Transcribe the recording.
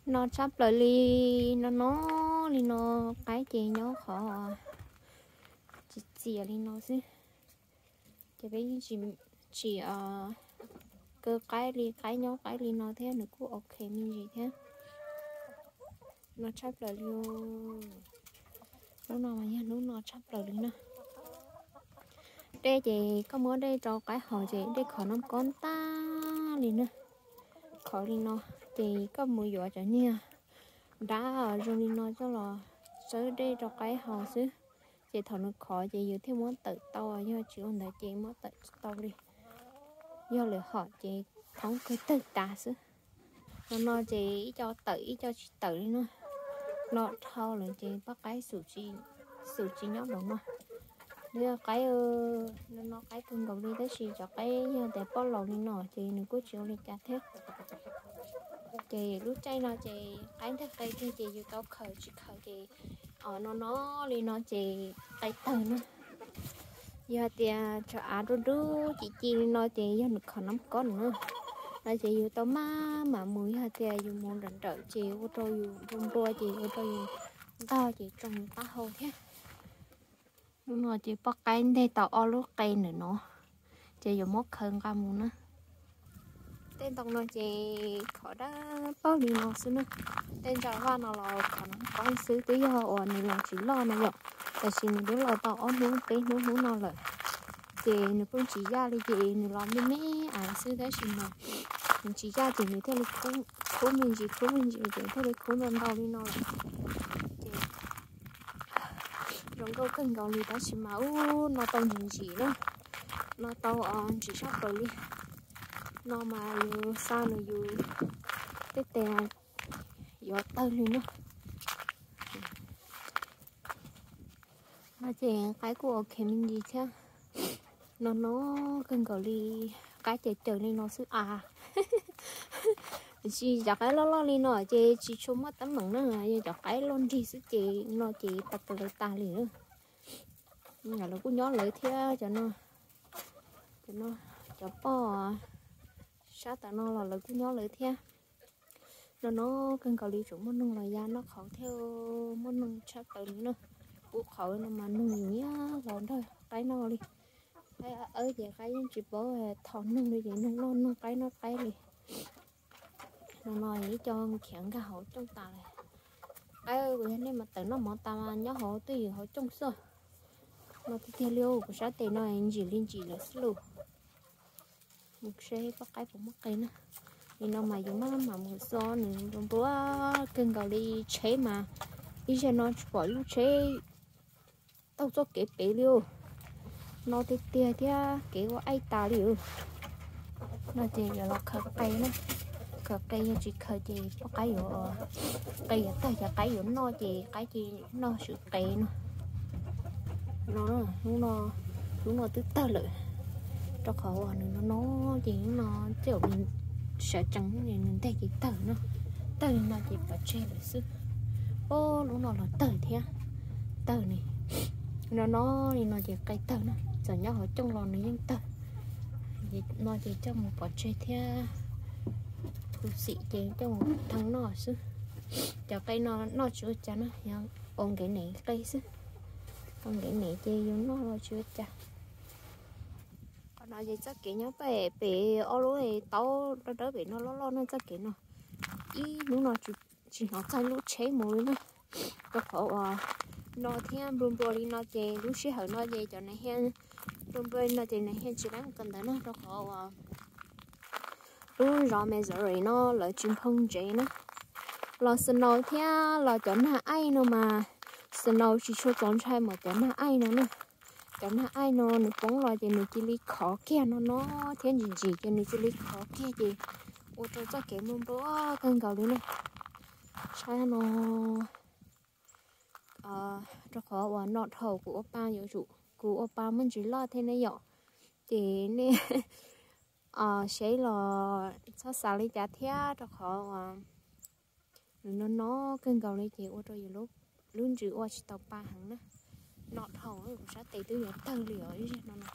No tshaj plaws li, no no li no, qaib ces nyob qhov txias txias li no xwb. Ces peb yeej tsis, tsis kaw qaib li, qaib nyob qaib li no thiab nws kuj ok me ntsis thiab. No tshaj plaws li, hnub no mas yog hnub no tshaj plaws li na. Dej ces koj muab dej rau qaib haus ces dej khov noj kob ntag li na. Khov li no, ces koj mus yuav cov niag dab zoo li no coj los tsawb dej rau qaib haus xwb. Ces thaum nws khov ces yus thiaj muab tawm tau, yog tsis ua ntawd ces muab tawm tsis tau li. Yog lawv hom ces thoob kawg tawg tas xwb. No no ces ib co tawm ib co tsis tawm li no. Loj dhau lawm ces poj qaib xum tsis nyob nraum no. Lub qaib, no no qaib kawg nkaus li tab sis cov qaib yog tias poj laus li no ces nws kuj tsis ua li cas thiab. Ces lub caij no ces qaib ntag qe tiag ces yus tau khaws tsis khaws ces no no li no ces qe tawg na. Yog tias tsam av dub dub ci ci li no ces yog nws khov noj kob na. No ces yus tau maj mam mus, yog tias yus mus nrawm nrawm ces ua rau yus nplua nplua ces ua rau yus ntog ces tsoo taub hau thiab. Hnub no ces poj qaib nteg tau ob lub qe ntawm no, ces yuav muab khaws nqa mus na. Tej ntoo no ces khov dab paug li no xwb na. Tej ntsa vaj no los khov noj kob xwb, twb yog uas nws los tsis loj no yom, tab sis nws twb los tau ob hnub peb hnub hnub no lawm. Ces nws pheej tsis yaj li ces nws los me me ais xwb tab sis mas nws tsis yaj ces nws thiaj li khub me ntsis khub me ntsis ces thiaj li khub ntau ntau li no lawm. Ces zoo nkauj kawg nkaus li tab sis mas ub no tau ntsim ntsim na, no tau ntsim sab plaws li. No mas yus xa nws yus tej tes yuav tawg li na. No ces qaib kuj ok me ntsis thiab. No no kawg nkaus li, qaib caws caws li no xwb as. Tsis cov qaib loj loj li no ces tsis tshua muaj teeb meem na, yog cov qaib loj nrig xwb ces no ces tas tas li tas li na. Lawv kuj nyob lawv thiab cov no, cov no, cov poj sab tas no los lawv kuj nyob lawv thiab. No no kawg nkaus li tseem muaj noog los ya noj qhauv thiab, muaj noog tshaj plaws li na. Ub qhauv no mas noog nyiam los nrog qaib noj li. Qaib awb ces qaib yeej tsis paub tho noog li ces noog noj noog qaib noj qaib li. No no ib co khiav nkag hauv cooj tas lawm. Qaib kuv yog nej mas tawm noj mov tas mas nyob hauv twj ywm hauv cooj xwb. No tiag tiag li, kuv sab tes no ntsim li ntsim lawm xwb lauj. Mus seb poj qaib puas muaj qe na. Li no mas yus maj mam mus xo nws nplua nplua kawg nkaus li, tsheb mas ib zaug no tsis pom lub tsheb taug txoj kev pem li. No tiag tiag thiab kev ua aib tas li. No ces yuav los khaws qe na. Khaws qe, yog tsis khaws ces poj qaib yuav, qe yuav tawg ces qaib yuav noj ces qaib cia noj swm qe no. No, hnub no, hnub no twb tawg lawm, rau qhov uas nws no no ces hnub no tej zaum nws sawv tsees nws nteg ces tawg no. Tawg li no ces pov tseg lawm xwb. Ob lub no los tawg thiab, tawg ne. No no li no ces qe tawg na, txawm nyob hauv cooj los nws yeej tawg. No ces coj mus pov tseg thiab, tus xim ces coj mus thee noj xwb. Cov qe no noj tsis ua cas na, yog ua nkev nem qe xwb, ua nkev nem ces yus noj los tsis ua cas. Qhov no ces txoj kev nyob pem, pem ob lub taub dawb dawb pem no loj loj na, txoj kev no ib hnub no tsis hnov txog lub tsheb mus li na. Rau qhov uas no thiab nplua nplua li no ces lub sij hawm no ces cov nais hias nplua nplua li no ces nais hias tsis leej qas ntawd no, rau qhov uas lub zos Missouri no lawv tsis nphoo ntsev na. Los snow thiab los cov nag aib no mas snow tsis tshua txaus ntshai mas cov nag aib no na. Cov nag aib no nws poob los ces nws cia li khov kiag no no thiab ntsim ntsim ces nws cia li khov kiag ces ua rau txoj kev nplua nplua kawg nkaus li na. Saib no, rau qhov uas no dhau kuv ua pa yuav tsum, kuv ua pa muaj ntsis loj thiab ne yom, ces nej saib los txhob xav li cas thiab, rau qhov uas nws no no kawg nkaus li ces ua rau yus lub ntsws ua tsis tau pa heev na. No dhau kuv sab tes twb yuav tawg li os ib zaug no na.